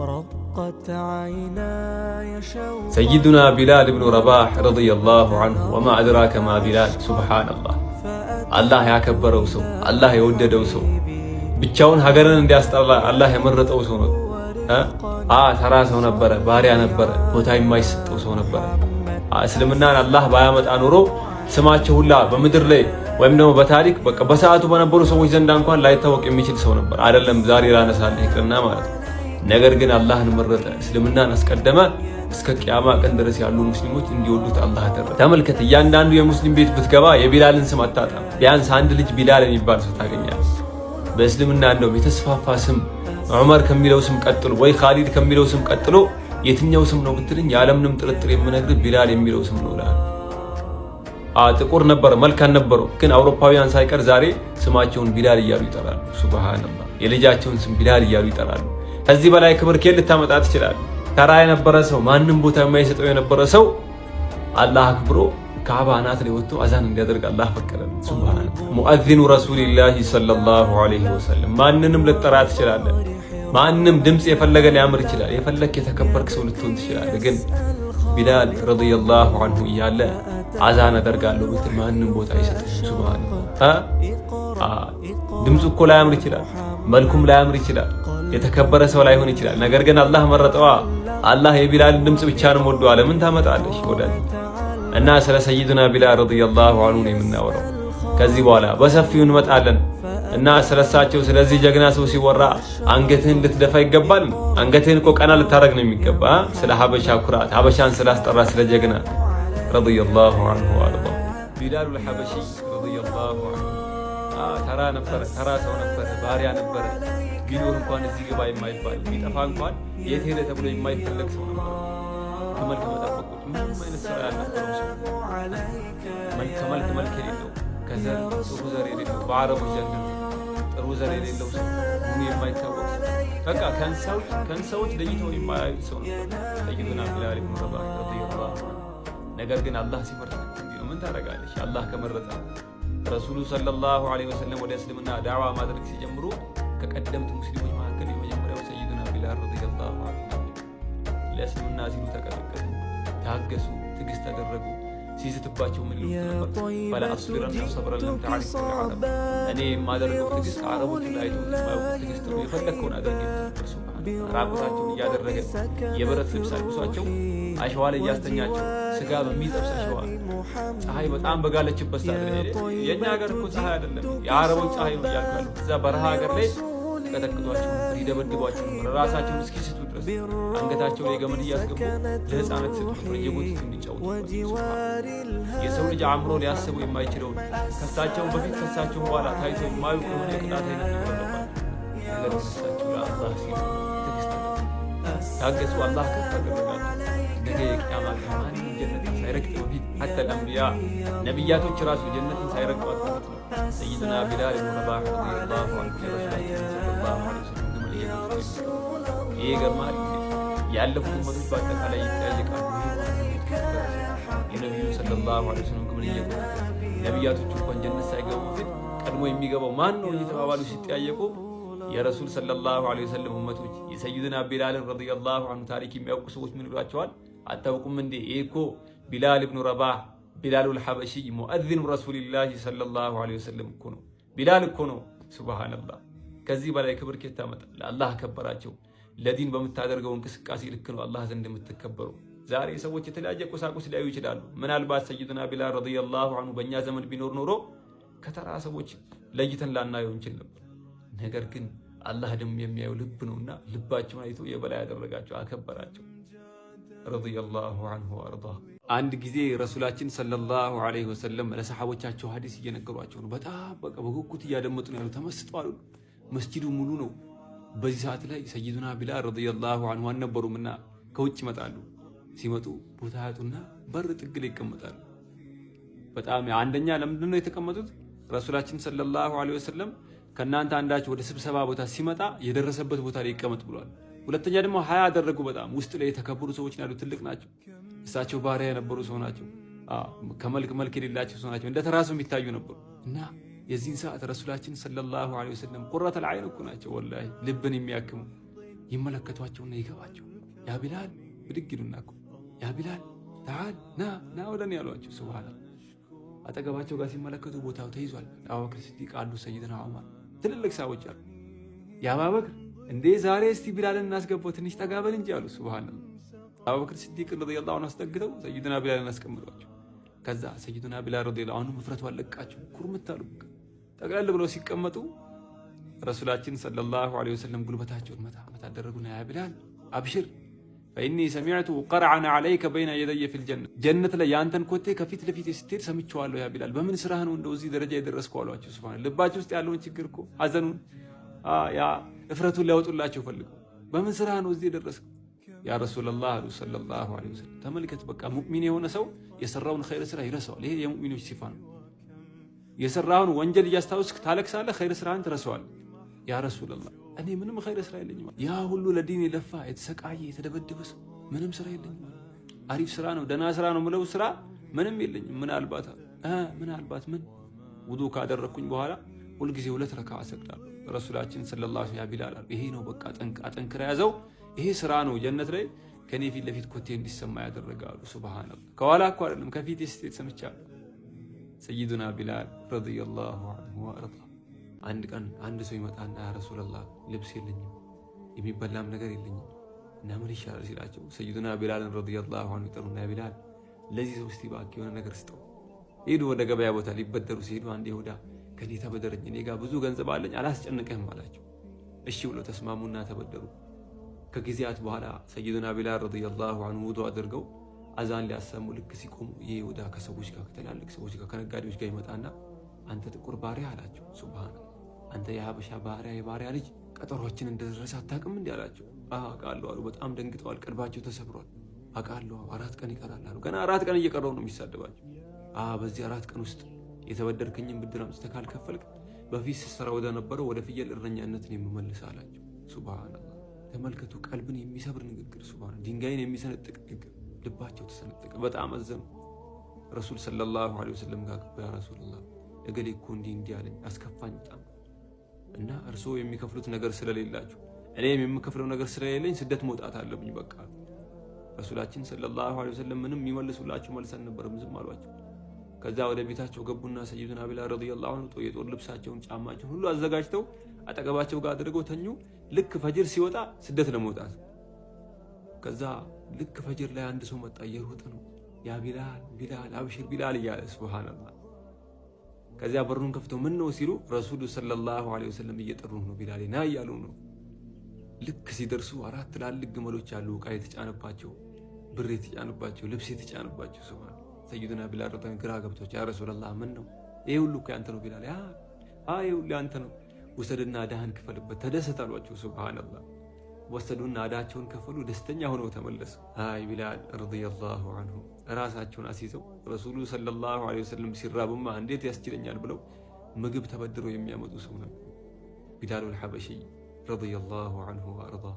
رقت عيناي شوقا ሰይዱና ቢላል ብኑ ረባህ رضي الله عنه وما أدراك ما ቢላል። سبحان الله። አላህ ያከበረው ሰው፣ አላህ የወደደው ሰው፣ ብቻውን ሀገርን እንዲያስጠራ አላህ የመረጠው ሰው ነው። ተራ ሰው ነበረ፣ ባሪያ ነበረ፣ ቦታ የማይሰጠው ሰው ነበረ። እስልምናን አላህ ባያመጣ ኖሮ ስማቸው ሁላ በምድር ላይ ወይም ደግሞ በታሪክ በቃ በሰዓቱ በነበሩ ሰዎች ዘንዳ እንኳን ላይታወቅ የሚችል ሰው ነበር። አይደለም ዛሬ ላነሳልህ ይቅርና ማለት ነው። ነገር ግን አላህን መረጠ፣ እስልምናን አስቀደመ። እስከ ቅያማ ቀን ድረስ ያሉ ሙስሊሞች እንዲወዱት አላህ አደረገ። ተመልከት፣ እያንዳንዱ የሙስሊም ቤት ብትገባ የቢላልን ስም አታጣም። ቢያንስ አንድ ልጅ ቢላል የሚባል ሰው ታገኛለህ። በእስልምና እንደውም የተስፋፋ ስም ዑመር ከሚለው ስም ቀጥሎ ወይ ካሊድ ከሚለው ስም ቀጥሎ የትኛው ስም ነው ብትልኝ ያለምንም ጥርጥር የምነግርህ ቢላል የሚለው ስም ነው እልሃለሁ። ጥቁር ነበረ፣ መልክ አልነበረው፣ ግን አውሮፓውያን ሳይቀር ዛሬ ስማቸውን ቢላል እያሉ ይጠራሉ። سبحان الله፣ የልጃቸውን ስም ቢላል እያሉ ይጠራሉ። ከዚህ በላይ ክብር ከየት ልታመጣ ትችላለህ? ተራ የነበረ ሰው፣ ማንም ቦታ የማይሰጠው የነበረ ሰው አላህ አክብሮ ካዕባ አናት ላይ ወጥቶ አዛን እንዲያደርግ አላህ ፈቀደለት። سبحان الله። مؤذن رسول الله صلى الله عليه وسلم። ማንንም ልትጠራ ትችላለህ። ማንም ድምፅ የፈለገ ሊያምር ይችላል። የፈለክ የተከበርክ ሰው ልትሆን ትችላለህ። ግን ቢላል رضي الله عنه እያለ አዛን አደርጋለሁ ብትል ማንም ቦታ አይሰጥም። سبحان الله። ድምፁ እኮ ላያምር ይችላል፣ መልኩም ላያምር ይችላል፣ የተከበረ ሰው ላይሆን ይችላል። ነገር ግን አላህ መረጠዋ። አላህ የቢላልን ድምፅ ብቻ ነው ወዶ አለ። ምን ታመጣለሽ ወዳጅ? እና ስለ ሰይድና ቢላል رضي الله عنه ነው የምናወራው። ከዚህ በኋላ በሰፊው እንመጣለን እና ስለሳቸው ስለዚህ ጀግና ሰው ሲወራ አንገትህን ልትደፋ ይገባል። አንገትህን እኮ ቀና ልታደርግ ነው የሚገባ። ስለ ሀበሻ ኩራት፣ ሀበሻን ስላስጠራ ስለ ጀግና رضي الله عنه وأرضاه። ቢላሉል ሐበሺ رضي الله عنه ተራ ነበረ፣ ተራ ሰው ነበረ፣ ባሪያ ነበረ። ቢኖር እንኳን እዚህ ግባ የማይባል፣ ቢጠፋ እንኳን የት ሄደ ተብሎ የማይፈለግ ሰው ነበር። ከመልክ መጠበቆች ምንም አይነት ስራ ያልነበረው ሰው፣ ከመልክ መልክ የሌለው፣ ከዘር ጥሩ ዘር የሌለው፣ በአረቦች ዘንድ ነው ጥሩ ዘር የሌለው ሰው፣ ምኑ የማይታወቅ ሰው፣ በቃ ከእንስሳዎች ለይተው የማያዩት ሰው ነበር ሰይዱና ቢላል ብኑ ረባህ رضي الله عنه። ነገር ግን አላህ ሲመርጥ እንዲህ ነው። ምን ታደርጋለች? አላህ ከመረጠ። ረሱሉ صلى الله عليه وسلم ወደ እስልምና ዳዕዋ ማድረግ ሲጀምሩ ከቀደምት ሙስሊሞች መካከል የመጀመሪያው ሰይዱና ቢላል رضي الله عنه ናቸው። ለእስልምና ሲሉ ተቀጠቀጡ፣ ታገሱ፣ ትዕግስት አደረጉ። ሲዝትባቸው ምን ይሉት ነበር? فلأصبرن صبرا لم تعرفه العرب። እኔ የማደርገው ትዕግስት አረቦች ላይ አይተውት የማያውቁት ትዕግስት ነው። የፈለግከውን አድርግ ይሉት ነበር። سبحان፣ ራቁታቸውን እያደረገ የብረት ልብስ አልብሷቸው አሸዋ ላይ እያስተኛቸው፣ ስጋ በሚጠብስ አሸዋ፣ ፀሐይ በጣም በጋለችበት ሰዓት ላይ፣ የእኛ ሀገር እኮ ፀሐይ አይደለም፣ የአረቦች ፀሐይ ነው እያልኩ ያሉት፣ እዛ በረሃ ሀገር ላይ ይቀጠቅጧቸው ነበር፣ ይደበድቧቸው ነበር፣ ራሳቸውን እስኪስቱ ድረስ አንገታቸው ላይ ገመድ እያስገቡ ለህፃናት ይሰጡ ነበር፣ እየጎተቱ እንዲጫወቱባቸው። የሰው ልጅ አእምሮ ሊያስበው የማይችለውን፣ ከሳቸው በፊት ከሳቸው በኋላ ታይቶ የማያውቅ የሆነ የቅጣት አይነት የወረደባቸው። ነገር ግን እሳቸው ለአላህ ሲሉ ትዕግስት ታገሱ። አላህ ከፍ አደረጋቸው። ነገ የቅያማ ቀን ማንም ጀነትን ሳይረግጥ በፊት፣ حتى الأنبياء ነቢያቶች ራሱ ጀነትን ሳይረግጧት በፊት ነው ሰይድና ቢላል ብኑ ረባህ رضي الله عنه የረሱላችን صلى الله عليه وسلم ግመል እየጎተቱ። ይሄ ይገርማል። ያለፉት ኡመቶች በአጠቃላይ ይጠያየቃሉ። ይሄ ማን የተከበረ ሰው የነቢዩ صلى الله عليه وسلم ግመል እየጎተተ፣ ነቢያቶች እንኳን ጀነት ሳይገቡ በፊት ቀድሞ የሚገባው ማን ነው እየተባባሉ ሲጠያየቁ የረሱል صلى الله عليه وسلم ኡመቶች የሰይድና ቢላልን رضي الله عنه ታሪክ የሚያውቁ ሰዎች ምን ይሏቸዋል? አታውቁም እንዴ? ይህ እኮ ቢላል ብኑ ረባህ፣ ቢላሉል ሐበሺ፣ مؤذن رسول الله صلى الله عليه وسلم እኮ ነው። ቢላል እኮ ነው። سبحان الله። ከዚህ በላይ ክብር ከየት ታመጣለህ? አላህ ከበራቸው። ለዲን በምታደርገው እንቅስቃሴ ልክ ነው አላህ ዘንድ የምትከበረው። ዛሬ ሰዎች የተለያየ ቁሳቁስ ሊያዩ ይችላሉ። ምናልባት ሰይዱና ቢላል رضي الله عنه በእኛ ዘመን ቢኖር ኖሮ ከተራ ሰዎች ለይተን ላናየው እንችል ነበር። ነገር ግን አላህ ደግሞ የሚያየው ልብ ነውና ልባቸውን አይቶ የበላይ ያደረጋቸው፣ አከበራቸው። رضي الله عنه وأرضاه። አንድ ጊዜ ረሱላችን صلى الله عليه وسلم ለሰሓቦቻቸው ሀዲስ እየነገሯቸው ነው። በጣም በቃ በጉጉት እያደመጡ ነው ያሉ፣ ተመስጠዋል። መስጂዱ ሙሉ ነው። በዚህ ሰዓት ላይ ሰይዱና ቢላል رضي الله عنه አልነበሩምና ከውጭ ይመጣሉ። ሲመጡ ቦታ ያጡና በር ጥግ ላይ ይቀመጣሉ። በጣም አንደኛ ለምንድን ነው የተቀመጡት? ረሱላችን صلى الله عليه وسلم ከእናንተ አንዳችሁ ወደ ስብሰባ ቦታ ሲመጣ የደረሰበት ቦታ ላይ ይቀመጥ ብሏል። ሁለተኛ ደግሞ ሀያ አደረጉ። በጣም ውስጥ ላይ የተከበሩ ሰዎች ያሉ ትልቅ ናቸው። እሳቸው ባሪያ የነበሩ ሰው ናቸው። ከመልክ መልክ የሌላቸው ሰው ናቸው። እንደ ተራ ሰው የሚታዩ ነበሩ እና የዚህን ሰዓት ረሱላችን صلى الله عليه وسلم قرة العين እኮ ናቸው። والله ልብን የሚያክሙ ይመለከቷቸውና ይገባቸው። يا ቢላል ብድግ ይሉና እኮ يا ቢላል تعال ና ና ወደ እኔ ያሏቸው። سبحان الله አጠገባቸው ጋር ሲመለከቱ ቦታው ተይዟል። አቡበክር ሲዲቅ አሉ፣ ሰይድና ዑመር፣ ትልልቅ ሰዎች አሉ። يا አባበክር እንዴ ዛሬ እስቲ ቢላልን እናስገባው ትንሽ ጠጋ በል እንጂ አሉ። سبحان الله አቡበክር ሲዲቅ رضي الله عنه አስጠግተው ሰይድና ቢላልን አስቀምጧቸው። ከዛ ሰይድና ቢላል رضي الله عنه እፍረቱ አለቃቸው፣ ኩርምት አሉ። ጠቅለል ብለው ሲቀመጡ ረሱላችን صلى الله عليه وسلم ጉልበታቸውን መታ መታ አደረጉና يا ቢላል أبشر فإني سمعت قرع نعليك بين يدي في الجنة ጀነት ላይ የአንተን ኮቴ ከፊት ለፊት ስትሄድ ሰምቼዋለሁ። يا ቢላል በምን ስራህ ነው እንደው እዚህ ደረጃ የደረስከው አሏቸው። سبحان ልባቸው ውስጥ ያለውን ችግር እኮ ሐዘኑን ያ እፍረቱን ሊያወጡላቸው ፈልገው በምን ስራህ ነው እዚህ የደረስከው يا رسول الله አሉ صلى الله عليه وسلم። ተመልከት በቃ ሙእሚን የሆነ ሰው የሰራውን ኸይር ስራ ይረሳዋል። ይሄ የሙእሚኖች ሲፋ ነው። የሰራውን ወንጀል እያስታወስክ ታለቅሳለህ፣ ኸይር ስራህን ትረሳዋለህ። يا رسول الله እኔ ምንም ኸይር ስራ የለኝም። ያ ሁሉ ለዲን የለፋ የተሰቃየ የተደበደበ ሰው ምንም ስራ የለኝም። አሪፍ ስራ ነው ደህና ስራ ነው ምለው ስራ ምንም የለኝም። ምናልባት ምናልባት ምን ውዱ ካደረግኩኝ በኋላ ሁልጊዜ 2 ረካ አሰግዳለሁ። ረሱላችን صلى الله عليه وسلم ቢላል አሉ ይሄ ነው በቃ ጠንክራ ያዘው ይሄ ስራ ነው ጀነት ላይ ከኔ ፊት ለፊት ኮቴ እንዲሰማ ያደረጋሉ። سبحان الله ከኋላ እኮ አይደለም ከፊት ስትሄድ ሰምቻለሁ። ሰይዱና ቢላል رضي الله عنه وأرضاه። አንድ ቀን አንድ ሰው ይመጣና يا رسول الله ልብስ የለኝም የሚበላም ነገር የለኝም እና ምን ይሻላል ሲላቸው ሰይዱና ቢላልን رضي الله عنه ይጠሩና ቢላል ለዚህ ሰው እስቲ እባክህ የሆነ ነገር ስጠው። ሄዱ ወደ ገበያ ቦታ ሊበደሩ ሲሄዱ አንድ ይሁዳ ከኔ ተበደረኝ፣ እኔ ጋር ብዙ ገንዘብ አለኝ አላስጨንቅህም አላቸው። እሺ ብለው ተስማሙና ተበደሩ። ከጊዜያት በኋላ ሰይዱና ቢላል رضي الله عنه ውዱ አድርገው አዛን ሊያሰሙ ልክ ሲቆሙ ይህ ይሁዳ ከሰዎች ጋር ከትላልቅ ሰዎች ጋር ከነጋዴዎች ጋር ይመጣና አንተ ጥቁር ባሪያ አላቸው። سبحان الله አንተ የሀበሻ ባሪያ የባሪያ ልጅ ቀጠሯችን እንደደረሰ አታውቅም እንዲህ አላቸው። አውቃለሁ አሉ። በጣም ደንግጠዋል። ቀልባቸው ተሰብሯል። አውቃለሁ 4 ቀን ይቀራል አሉ። ገና 4 ቀን እየቀረው ነው የሚሳደባቸው። በዚህ 4 ቀን ውስጥ የተበደርከኝን ብድር አምጥተህ ካልከፈልክ በፊት ስትሰራ ወደ ነበረው ወደ ፍየል እረኛነት ነው የምመልስህ አላቸው። سبحان الله ተመልከቱ፣ ቀልብን የሚሰብር ንግግር፣ سبحان ድንጋይን የሚሰነጥቅ ንግግር። ልባቸው ተሰነጠቀ። በጣም አዘኑ። ረሱል صلى الله عليه وسلم ጋር ገባ። يا رسول الله እገሌ እኮ እንዲህ እንዲህ አለኝ አስከፋኝ በጣም እና እርስዎ የሚከፍሉት ነገር ስለሌላችሁ እኔም የምከፍለው ነገር ስለሌለኝ ስደት መውጣት አለብኝ በቃ። ረሱላችን صلى الله عليه وسلم ምንም የሚመልሱላቸው መልስ አልነበረም፣ ዝም አሏቸው። ከዛ ወደ ቤታቸው ገቡና ሰይዱና ቢላል رضي الله عنه የጦር ልብሳቸውን፣ ጫማቸውን ሁሉ አዘጋጅተው አጠገባቸው ጋር አድርገው ተኙ። ልክ ፈጅር ሲወጣ ስደት ለመውጣት ከዛ ልክ ፈጅር ላይ አንድ ሰው መጣ፣ እየሮጠ ነው። يا ቢላል ቢላል أبشر ቢላል እያለ سبحان الله። ከዚያ በሩን ከፍተው ምን ነው ሲሉ ረሱሉ صلى الله عليه وسلم እየጠሩ ነው፣ ቢላል ና እያሉ ነው። ልክ ሲደርሱ 4 ትላልቅ ግመሎች አሉ፣ ዕቃ የተጫነባቸው፣ ብር የተጫነባቸው፣ ልብስ የተጫነባቸው። سبحان ሰይዱና ቢላል ረዳን ግራ ገብቷቸው يا رسول الله ምን ነው ይሄ ሁሉ እኮ ያንተ ነው ቢላል፣ ያ ይሄ ሁሉ ያንተ ነው፣ ውሰድና ዕዳህን ክፈልበት ተደሰት አሏቸው። سبحان الله ወሰዱና ዕዳቸውን ከፈሉ፣ ደስተኛ ሆነው ተመለሱ። አይ ቢላል رضي الله عنه ራሳቸውን አስይዘው ረሱሉ صلى الله عليه وسلم ሲራቡማ እንዴት ያስችለኛል ብለው ምግብ ተበድረው የሚያመጡ ሰው ነበሩ። ቢላሉል ሐበሺ رضي الله عنه وأرضاه።